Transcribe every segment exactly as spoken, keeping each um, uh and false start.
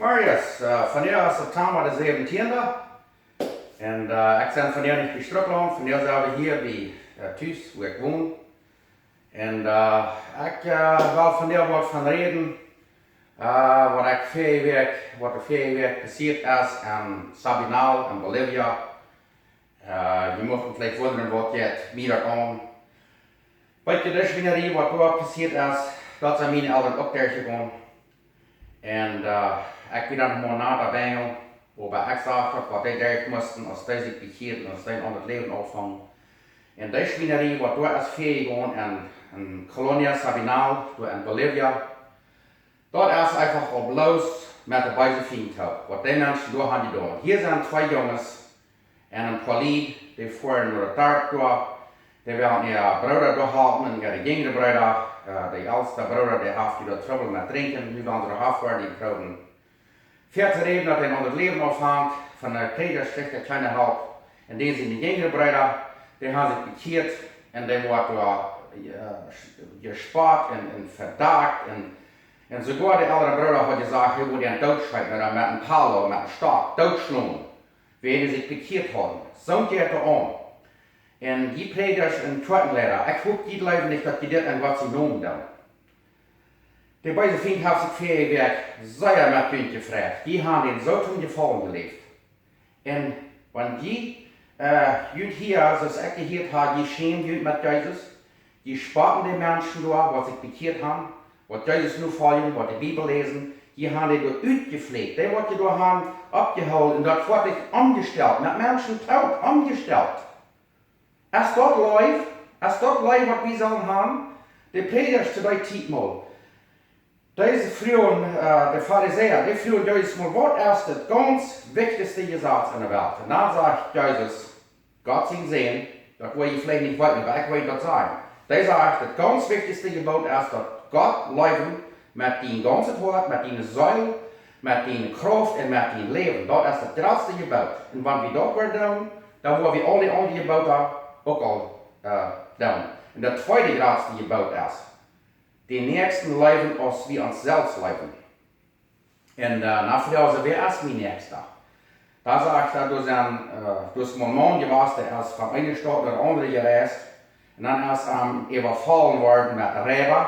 Marius, uh, vondoag es September de zeventiende. Un uh, ekj sie vondoag nich bie Strucklaunt, vondoag sent wie hia bie uh, tus, wua ekj won. Un uh, ekj uh, well vondoag waut von räden, uh, waut ekj väaje Wäakj, waut de väaje Wäakj passieet es en Sabinal en Bolivia. Uh, jie muchten veleicht wundren, waut jeit mie daut aun. Weet jie, de Schwienarie, waut doa passieet es, daut sent miene Elren uk derchjegonen. Un uh, ekj wia dan noch mau nada bie an, oba ekj sach daut, waut dee derch musten, aus dee sikj bekjieeden, aus dee een aundret Läwen aunfungen. Un de Schwienarie, waut doa es väajegonen en, en Colonia Sabinal, doa en Bolivia, daut es eefach aul bloos met de beese Fient toop, waut dee Menschen doa han jedonen. Hia sent twee Junges un een poa Lied, dee foaren no daut Darp doa. Dee wellen äa Brooda doa hoolen un äare jinjre Breeda, uh, de elste Brooda, dee haft doa Trubbel met drinkjen, nu wellen see doa han foaren, dee proowen väa to räden, daut hee een aundret Läwen aunfangt, von de Prädja kjricht hee kjeene Help. Un dee siene jinjre Breeda, dee han sikj bekjieet un dee woat doa uh, jespott un, un vedakjt un, un soogoa de eldre Brooda haud jesajcht, hee wudd an dootscheeten ooda met een Palo, met een Stock, dootschlonen, wan dee sikj bekjieet hauden. Soo jeit daut aun. Un jie Prädjasch un Kjoakjenleida, ekj hop, jie jleewen nich, daut jie dit en Gott sien Nomen doonen. De beese Fient haft sikj väaje Wäakj sea met junt jefreit. Jie han dän soo toom Jefaulen jeläft. Un wan jie, uh, junt hia, soo aus ekj jehieet ha, jie schämen junt met Jesus, jie spotten de Menschen doa, waut sikj bekjieet han, waut Jesus nu foljen, waut de Bibel läsen, jie han dee doa utjeflät, dee waut jie doa han oppjehoolen, un daut woat sikj omjestalt, met Menschen toop omjestalt. Es daut Leew? Es daut Leew, waut wie sellen han? De Prädjasch to dee Tiet mol, dee fruagen, uh, de Farisäa, dee fruagen Jesus mol, waut es daut gaunz wichtichste Jesaz en de Welt? Un dan sajcht Jesus, Gott sien Sän, daut woa jie veleicht nich weeten, oba ekj weet daut sajen. Dee sajcht, daut gaunz wichtichste Jeboot es, daut Gott leewen met dien gaunzet Hoat, met diene Seel, met diene Krauft un met dien Läwen. Daut es daut jratste Jeboot. Un wan wie daut woaren doonen, dan woa wie aul de aundre Jeboota uk aul uh, doonen. Un daut tweede jratste Jeboot es, dän Näakjsten leewen aus wie ons selfst leewen. Un uh, dan fruagen see, wäa es mien Näakjsta? Dan sajcht hee, doa sent, uh, doa es een Maun jewast, dee es von eene Staut no de aundre jereist. Un dan es hee äwafollen worden met Reiba.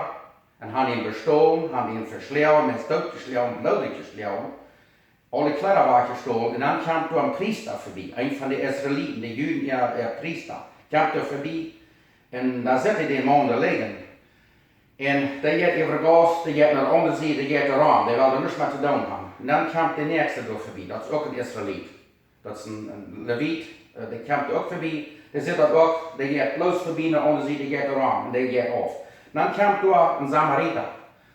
Un han am bestolen, han am veschloagen, am es doot jeschloagen, bloodich jeschloagen. Aule Kjleeda wajchjestolen. Un dan kjemt doa een Priesta vebie, een von de Israeliten, de Juden äa, äa Priesta. Kjemt doa vebie. Un dan sitt hee dän Maun doa lijen. Un dee jeit äwa de Gauss, dee jeit no de aundre Sied, dee jeit doa rom. Dee well doa nuscht met to doonen han. Un dan kjemt de näakjste doa vebie. Daut es uk een Israelit. Daut es een, een Levit, uh, dee kjemt uk vebie. Dee sitt daut uk, dee jeit bloos vebie no de aundre Sied, dee jeit doa rom un dee jeit auf. Dan kjemt doa een Samarita.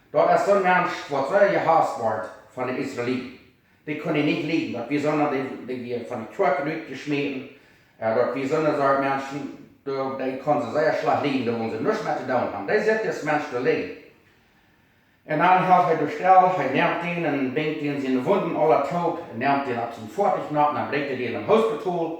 Daut es soon Mensch, waut sea jehast woat von de Israeliten. Dee kunn hee nich lieden. Daut wia soona, dee, dee wia von de Kjoakj rutjeschmäten. Uh, daut wia soone Sort Menschen, dee, dee kunnen see sea schlajcht lieden, doa wullen see nuscht met to doonen han. Dee sitt dis Mensch doa lijen. Un dan helt hee doa stell, hee nemt dän un binjt dän siene Wunden aula toop un nemt dän opp sien Foatich nopp un dan brinjt hee dän em Hospitol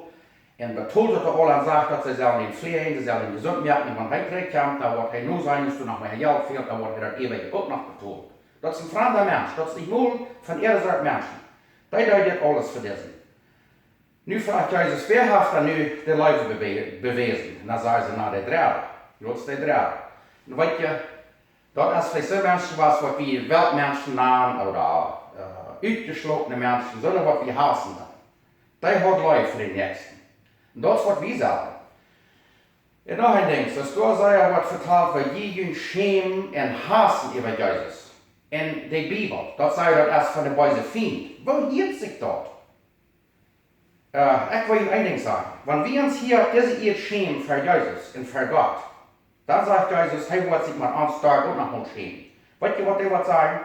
un betolt daut aula un sajcht, daut see sellen dän fläajen, see sellen dän jesunt moaken. Un wan hee trigjkjemt, dan woat hee no sennen, aus doa noch mea Jelt fält, dan woat hee daut äwaje uk noch betolen. Daut es een framda Mensch, daut es nich mol von äare Sort Menschen. Dee deed dit aules fa disen. Nu fruacht Jesus, wäa haft dan nu de Leew bewe-, bewäsen? Un dan sajen see, na, de dredde. Daut es de dredde. Un weet jie, daut es veleicht soon Mensch, waut, waut wie Weltmenschen nanen ooda uh, utjeschlotne Menschen, soone, waut wie hausen dan. Dee haud Leew fa dän Näakjsten. Un daut es, waut wie sellen. Un noch een Dinkj, daut doa sea woat vetalt, woo jie junt schämen un hausen äwa Jesus. Un de Bibel, daut sajcht, daut es von de beese Fient. Woo hieet sikj daut? Uh, ekj well junt een Dinkj sajen. Wan wie ons hia opp dise Ieed schämen fa Jesus un fa Gott, dan sajcht Jesus, hee woat sikj met ons doa uk noch mol schämen. Weet jie, waut hee woat sajen?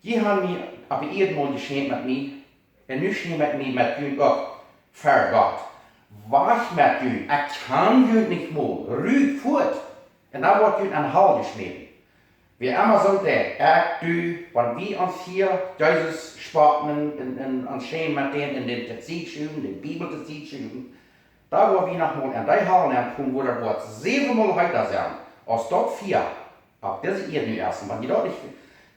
Jie han mie opp de Ieed mol jeschämt met mie, un nu schäm ekj mie met junt uk fa Gott. Wajch met junt, ekj kjan junt nich mol, rut fuat. Un dan woat junt en de Hal jeschmäten. Wäa emma soont deit, ekj, du, wan wie ons hia Jesus spotten un, un, un ons schämen met dän, un dän to Sied schuwen, de Bibel to Sied schuwen, dan woa wie noch mol en dee Hal nenkomen, wua daut woat säwenmol heeta sennen, aus daut Fia opp dise Ieed nu es. Un wan jie daut nich,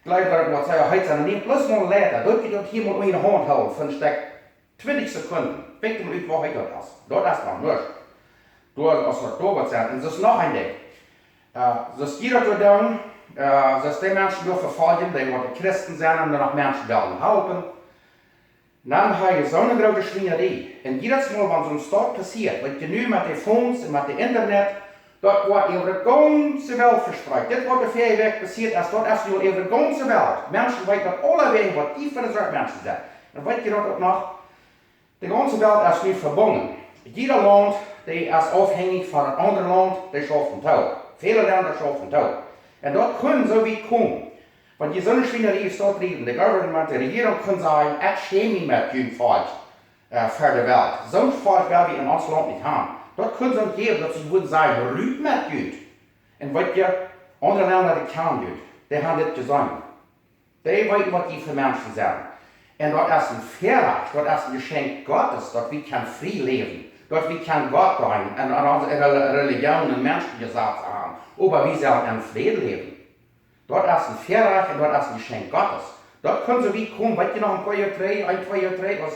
Jleew daut, waut see heet, sent nich bloos mol leida. Daut jie daut hia mol en de Haunt hoolen fa een Stekj twintich Sekunden. Weet jie mol ut, woo heet daut es? Daut es noch nuscht. Doa, aus daut doa waut sent. Un daut es noch een Dinkj. Äh, daut jie daut doa doonen, äh, daut dee Menschen doa vefoljen, dee waut de Christen sent un doa noch Menschen wellen halpen. Dan ha jie soone groote Schwienarie. Un jiedet Mol, wan soon Staut passieet, waut jie nu met de Phones un met de Internet, daut woat äwa de gaunze Welt vespreet. Dit, waut de väaje Wäakj passieet es, daut es nu äwa de gaunze Welt. Menschen weeten daut aulewäajen, waut dee fa eene Sort Menschen sent. Un weet jie daut uk noch? De gaunze Welt es nu vebungen. Jieda Launt, dee es aufhenjich von daut aundre Launt, dee schaufen too. Väle Lenda schaufen too. Un daut kunn soo wiet komen. Wan jie soone Schwienarie soo driewen, de Government, de Rejierunk kunn sajen: "Ekj schäm mie met jun Volkj, äh, ver de Welt. Soon Volkj well wie en ons Launt nich haben." Daut kunn soo jäwen, daut see wudden sajen: "Rut met junt." Un weet jie, aundre Lenda, dee kjanen junt. Dee haben dit jeseenen. Dee weeten, waut dee fa Menschen sent. Un daut es een Väarajcht, daut es een Jeschenkj Gottes, daut wie kjennen frie läwen, daut wie kjennen Gott deenen un aun onse Rel-, Relijoon un Menschenjesatsen haben. Oba wie sellen en Fräd läwen. Daut es een Väarajcht un daut es een Jeschenkj Gottes. Daut kunn soo wiet komen, weet jie noch, een poa Joa trigj, een, twee Joa trigj, aus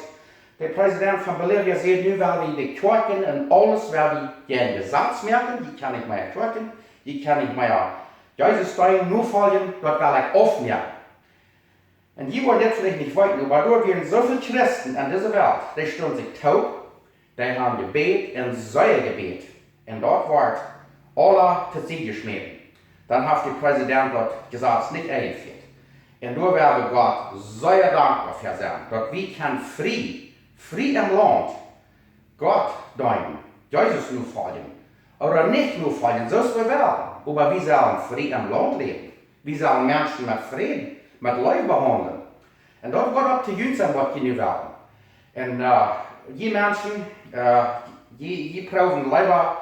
de President von Bolivia säd: "Nu well wie de Kjoakjen un aules, well wie een Jesaz moaken, jie kjennen nich mea Kjoakjen, jie kjennen nich mea Jesus deenen, nofoljen, daut well ekj aufmoaken." Un jie woaren dit veleicht nich weeten, oba doa wieren soo väl Christen en dise Welt, dee stunden sikj toop, dee haben jebät un sea jebät. Un daut wort aula tosied jeschmäten. Dan haft de President daut Jesaz nich enjefieet. Un doa woa wie Gott sea dankboa fa sennen, daut wie kjennen frie, frie em Launt Gott deenen, Jesus nofoljen, ooda nich nofoljen, soo aus wie wellen, oba wie sellen frie em Launt läwen. Wie sellen Menschen met Fräd, met Leew behaundlen. Un daut woat uk to junt sennen, waut jie nu wellen. Un, äh, jie Menschen, äh, jie, jie proowen leewa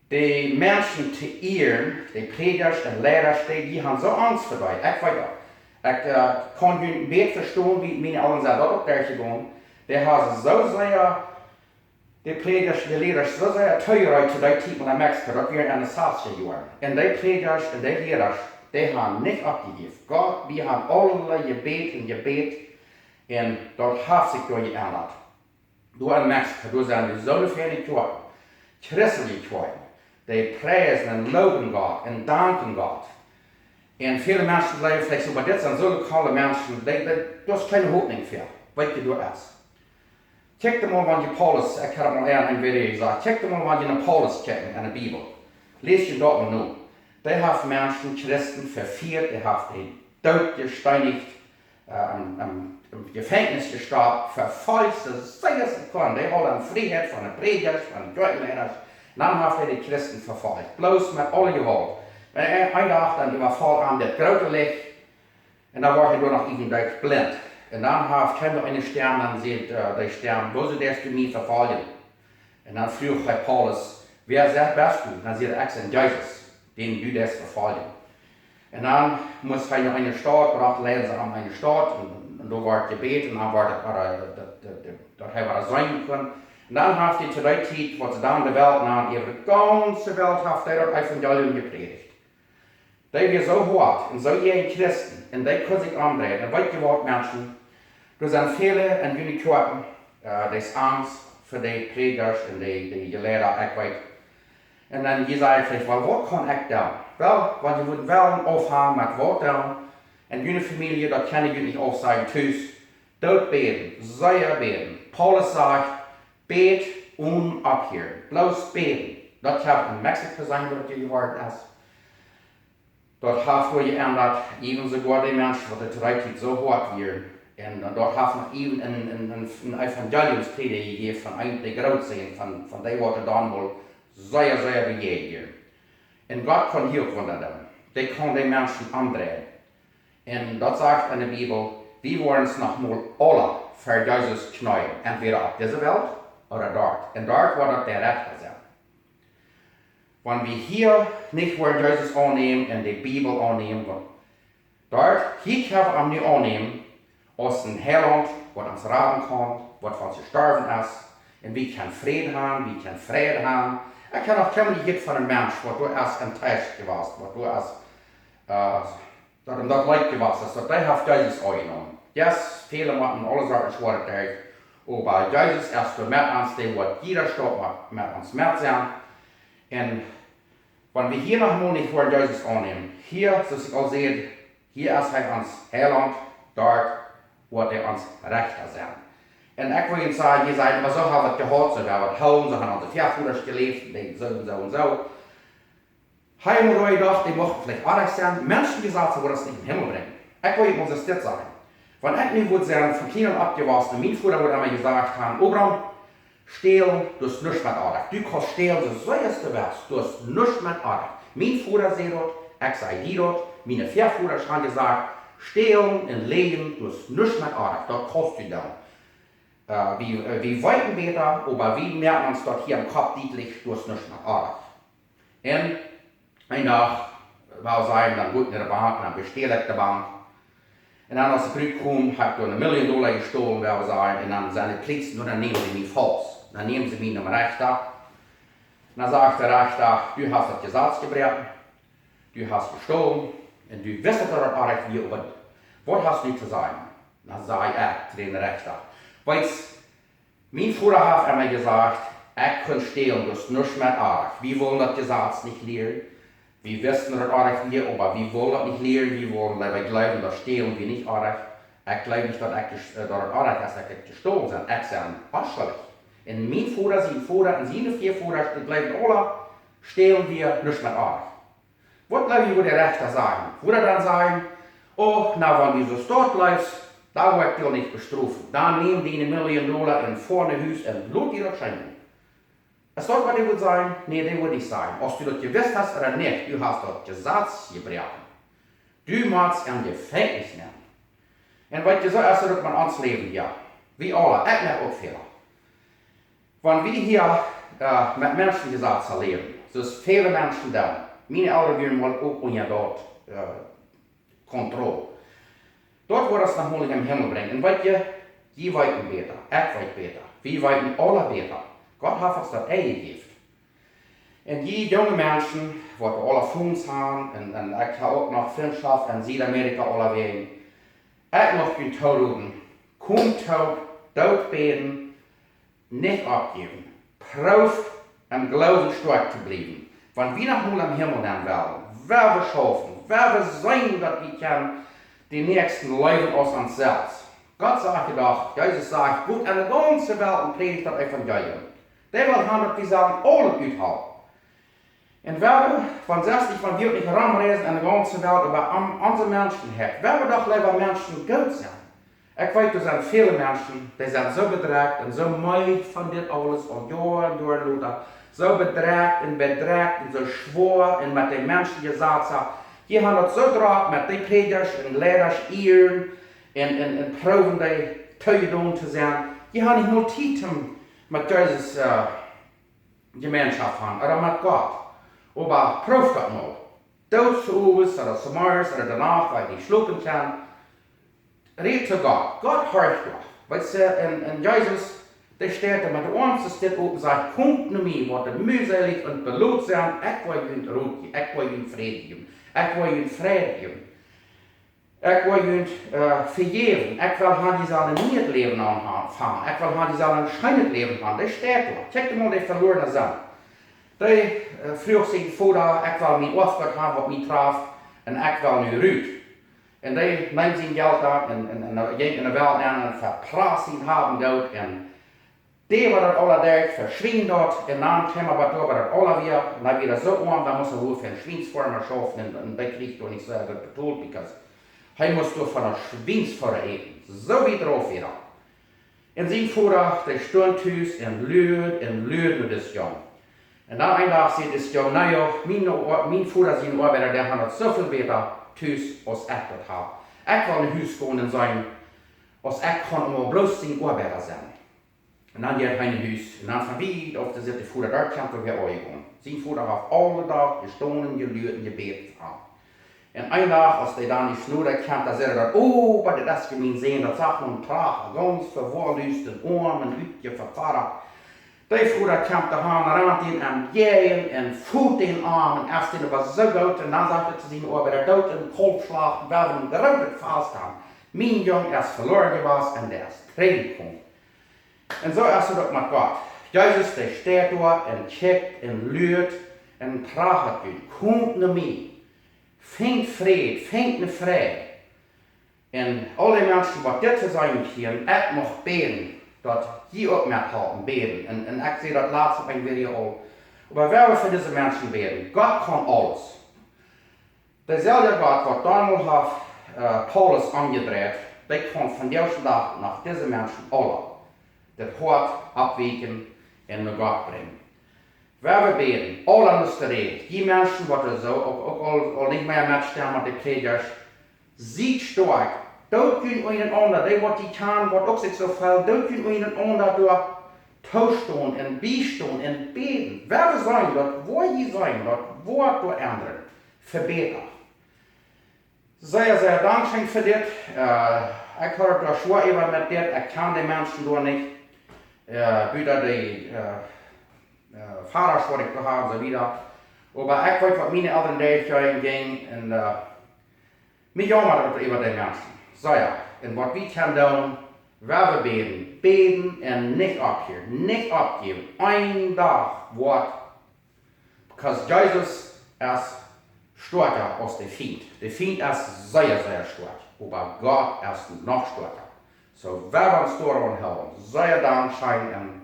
de Menschen to ieren, de Prädjasch un Leidasch, dee, dee haben soo Angst fa dee. Ekj weet daut. Ekj, äh, kaun nu een bät vestonen, wiels miene Elren sent daut uk derchjegonen. Dee haben soo sea, de Prädjasch, de Leidasch, soo sea toojereet to dee Tiet en Mexiko, daut wieren enne sastja Joaren. Un de Prädjasch un de Leidasch, dee haben nich oppjejäft. Gott, wie haben aule jebät un jebät. Un daut haft sikj doa jeendat. Doa en Mexiko, doa sent nu soone väle Kjoakjen, christelje Kjoakjen, dee priesen un lowen Gott un danken Gott. Un väle Menschen jleewen veleicht soo, oba dit sent soo lokale Menschen, dee, dee, doa es kjeene Hopninj fa. Weet jie, doa es. Kjikj mol, wan jie Paulus, ekj hab mol een, een Video jesajcht, kjikj mol, wan jie no Paulus kjikjen en de Bibel. Läst jie daut mol no. Dee haft Menschen, Christen vefieet, dee haft dee doot jesteenicht, äh, em, em, em Jefenkjnis jestoppt, vefolcht, soo sea aus hee kunn. Dee haud Frieheit von de Prädjasch, von de Kjoakjenleidasch. Dan haft hee de Christen vefolcht. Bloos met aule Jewault. Un een, een Dach dan äwafoll am daut groote Licht. Un dan wort hee doa noch äwent derch blint. Un dan haft hee noch eene Stemm, dan säd, äh, de Stemm: "Wuarom deist du mie vefoljen?" Un dan fruach hee Paulus: "Wäa sajcht, best du?" Dan säd hee: "Ekj sie Jesus, dän du deist vefoljen." Un dan must hee no eene Staut, brochten, leiden see am no eene Staut, un, un doa wort jebät, un dan wort et wada, daut, daut, daut, daut hee wada seenen kunn. Un dan haft hee to dee Tiet, waut see dan de Welt nanen, äwa de gaunze Welt haft hee daut Evangelium jeprädicht. Dee wia soo hoat un soo jäajen Christen, un dee kunn sikj omdreien. Un weet jie waut, Menschen? Doa sent väle en june Kjoakjen, äh, dee es Angst fa de Prädjasch un de, de Leida, ekj weet. Un dan jie sajen veleicht: "Well, waut kaun ekj doonen?" Well, wan jie wudden wellen aunfangen met waut doonen, un june Famielje, daut kjennen jie nich aufsajen, tus, doot bäden, sea bäden. Paulus sajcht: "Bät onen opphieren." Bloos bäden. Daut haft en Mexiko seenen, waut doa jeworden es. Daut haft doa jeendat, äwent soogoa de Menschen, waut to dee Tiet soo hoat wieren. Un, un daut haft noch äwent een, een, een, een Evangeliumsprädja jejäft von eent, dee groot sent, von, von dee, waut doa dan mol sea, sea bejäajent wieren. Un Gott kaun hia uk Wunda doonen. Dee kaun de Menschen omdreien. Un daut sajcht en de Bibel, wie woaren ons noch mol aule ver Jesus kjneeen, entwäda opp dise Welt ooda doat. Un doat woat daut de Rechta sennen. Wan wie hia nich woaren Jesus aunnämen un de Bibel aunnämen, wan doat, hia kjenn wie am nu aunnämen aus een Heilaunt, waut ons raden kaun, waut fa ons jestorwen es, un wie kjennen Fräd haben, wie kjennen Freid haben. Ekj hab noch kjeenmol jehieet von een Mensch, waut doa es enttäuscht jewast, waut doa es, äh, daut am daut leet jewast es, daut dee haft Jesus aunjenomen. Yes, väle motten aule Sachen schwoa derch, oba Jesus es doa met ons, dee woat jieda Staup met, met ons met sennen. Un wan wie hia noch mol nich woaren Jesus aunnämen, hia, soo aus ekj aul säd, hia es hee ons Heilaunt, doa woat hee ons Rechta sennen. Un ekj well junt sajen, jie sajen, oba soo ha wie daut jehaut, soo ha wie daut hoolen, soo han onse Väavodasch jeläft, un dee soo un soo un soo. Hee haud doa jedocht, dee muchten veleicht oajch sennen. Menschenjesazen woat ons nich em Himmel brinjen. Ekj well junt mol soo dit sajen. Wan ekj nu wudd sennen, von kjlien aun oppjewossen, mien Voda wudd emma jesajcht haben, Abram, stälen, daut es nuscht met oajch. Du kaust stälen, soo sea aus du west, daut es nuscht met oajch. Mien Voda säd daut, ekj saj die daut, miene Väavodasch haben jesajcht, stälen un läajen, daut es nuscht met oajch, daut kaust du doonen. Äh, wie, äh, wie weeten bäta, oba wie moaken ons daut hia em Kopp dietlich, daut es nuscht met oajch. Un een Dach, well sajen, dan go ekj no de Bank, dan bestäl ekj de Bank. Un dan, aus ekj trigj kom, hab ekj doa eene Million Dolla jestolen, well sajen, un dan sent de Police, nu, dan nämen see mie faust. Dan nämen see mie nom Rechta. Dan sajcht de Rechta, du hast daut Jesaz jebroaken, du hast jestolen, un du wist daut daut oajch wia, oba waut hast du to sajen? Dan saj ekj to dän Rechta, weetst, mien Voda haft emma jesajcht, ekj kunn stälen, daut es nuscht met oajch. Wie wullen daut Jesaz nich lieren. Wie wisten daut oajch wia, oba wie wullen daut nich lieren. Wie wullen leewa jleewen, daut stälen wia nich oajch. Ekj jleew nich, daut ekj jes-, äh, daut et oajch es, daut ekj jestolen sie. Ekj sie onschuldich. Un mien Voda, sien Voda un siene Väavodasch, dee jleewden aula, stälen wia nuscht met oajch. Waut jleew jie, wudd de Rechta sajen? Wudd hee dan sajen, oh, na, wan du soo stoakj jleefst, dan woa ekj die nich bestrofen. Dan näm diene Million Dolla un foa no Hus un lot die daut scheen. Es daut, waut hee wudd sajen? Nä, dee wudd nich sajen. Aus du daut jewist hast ooda nich, du hast daut Jesaz jebroaken. Du motst em Jefenkjnis nenn. Un weetst du, soo es et uk met ons Läwen, jo. Wie aula, ekj moak uk Fäla. Wan wie hia, äh, met Menschenjesazen läwen, soo aus väle Menschen doonen, miene Elren wieren mol uk unja daut, äh, Kontroll. Daut woat ons noch mol em Himmel brinjen. Un weetst du, jie weeten bäta, ekj weet bäta, wie weeten aula bäta. Gott haft ons daut enjejäft. Un jie junge Menschen, waut aula Phones haben, un, un ekj hab uk noch Frintschoft en Südamerika aulawäajen, ekj mucht junt tooropen, komt toop, doot bäden, nich oppjäwen. Prooft em Gloowen stoakj to bliewen. Wan wie noch mol em Himmel nenn wellen, woa wie schaufen, woa wie seenen, daut wie kjennen dän Näakjsten leewen aus ons selfst. Gott sajcht je doch, Jesus sajcht, got en de gaunze Welt un prädicht daut Evangelium. Dee well haben, daut wie sellen aules uthoolen. Un woa wie, von sestich, wan wie uk nich romreisen en de gaunze Welt, oba om onse Menschenheit, woa wie doch leewa Menschen goot sennen. Ekj weet, doa sent väle Menschen, dee sent soo bedrekjt un soo meed von dit aules aul Joa un Joa lota. Soo bedrekjt un bedrekjt un soo schwoa un met de Menschenjesazen. Jie haben daut soo drock met de Prädjasch un Leidasch ieren un, un, un proowen dee toojedonen to sennen. Jie haben nich mol Tiet om met Jesus, äh, Jemeenschoft haben, ooda met Gott. Oba prooft daut mol. Doot soo owes ooda soo morjes ooda doano, wan jie nich schlopen kjennen. Rät to Gott. Gott horcht doch. Weetst du, un, un Jesus, dee steit doa met de Oarms stit open, sajcht, komt no mie, waut jie measelich un belot sent, ekj well junt Ru jäwen, ekj well junt Fräd jäwen, ekj well junt Fräd jäwen. Ekj well junt, äh, vejäwen. Ekj well haben, jie sellen een nieet Läwen aunfangen. Ekj well haben, jie sellen een scheenet Läwen haben. Dee steit doa. Kjikj mol dän veloarnen Sän. Dee, äh, fruach sienen Voda, ekj well mien Oafgoot haben, waut mie traft, un ekj well nu rut. Un dee neem sien Jelt aun un, un, un jinkj en de Welt nenn un veprasst sien Hab un Goot un dee, waut daut aula deed, veschwänd daut, un dan kjeem hee bat doa, waut daut aula wia, un hee wia soo oam, dan must hee wua fa een Schwiensfoarma schaufen, un, un dee kjrieech doa nich soo goot betolt, because hee must doa von een Schwiensfoarma äten. Soo wiet drof wia daut. Un sien Voda, dee stunt tus un luad un luad no dis Jung. Un dan een Dach säd dis Jung, na jo, mien, mien Voda sien Oabeida, dee haft daut soo väl bäta tus aus ekj daut hab. Ekj well no Hus gonen un seenen, aus ekj kaun mau bloos sien Oabeida sennen. Un dan jeit hee no Hus. Un dan von wiet auf sitt de Voda doa, kjemt hee wada aunjekomen. Sien Voda haft aule Dach jestonen, jeluat un jebät fa am. Un een Dach, aus dee dan no Hus kjemt, dan sajcht hee daut, oh, oba dit es je mien Sän, daut sach mau trach, gaunz vewoalust un oam un utjeferat. De Voda kjemt doa han, rant am entjäajen un fot am aun un es am oba soo goot un dan sajcht hee to siene Oabeida: Doot een Kaulf schlachten, wie wellen een grootet Fast han. Mien Jung es veloaren jewast un dee es trigj jekomen. Un soo es et uk met Gott. Jesus, dee steit doa un kjikjt un luat un prachat junt: Komt no mie, finjt Fräd, finjt ne Freid. Un aul dee Menschen waut dit to seenen kjrieen, ekj mucht bäden, daut jie uk methalpen bäden. Un, un ekj säd daut latst opp een Video aul. Oba wie wellen fa dise Menschen bäden. Gott kaun aules. Deeselwja Gott waut donmols haft, äh, Paulus omjedreit, dee kaun vondoag dän Dach noch dise Menschen aula daut Hoat oppwieekjen un no Gott brinjen. Wie wellen bäden, aula aus de Räd. Jie Menschen waut doa soo uk, uk aul, aul nich mea metstemmen met de Prädjasch, siet stoakj. Doot junt unjarenaunda, dee waut jie kjanen, waut uk sikj soo fält, doot junt unjarenaunda doa toostonen un biestonen un bäden. Wie wellen seenen daut, woo jie seenen daut, woat doa endren. Vebäda. Sea, sea dankscheen fa dit. Äh, ekj haud daut schwoa äwa met dit. Ekj kjan dee Menschen doa nich. Äh, buta dee, äh, äh, Vodasch waut ekj doa haud un soo wieda. Oba ekj weet waut miene Elren derchjinjen un, äh, mie jaumat daut äwa dee Menschen. Soo jo, un waut wie kjennen doonen, wie wellen bäden, bäden un nich opphieren, nich oppjäwen. Een Dach woat, because Jesus es stoakja aus de Fient. De Fient es sea, sea stoakj, oba Gott es noch stoakja. Soo, wie wellen ons doaraun hoolen. Sea dankscheen un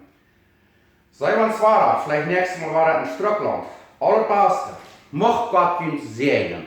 see ons wada, veleicht näakjstet Mol wada en Strucklaunt. Aul daut Baste. Mucht Gott junt säajnen.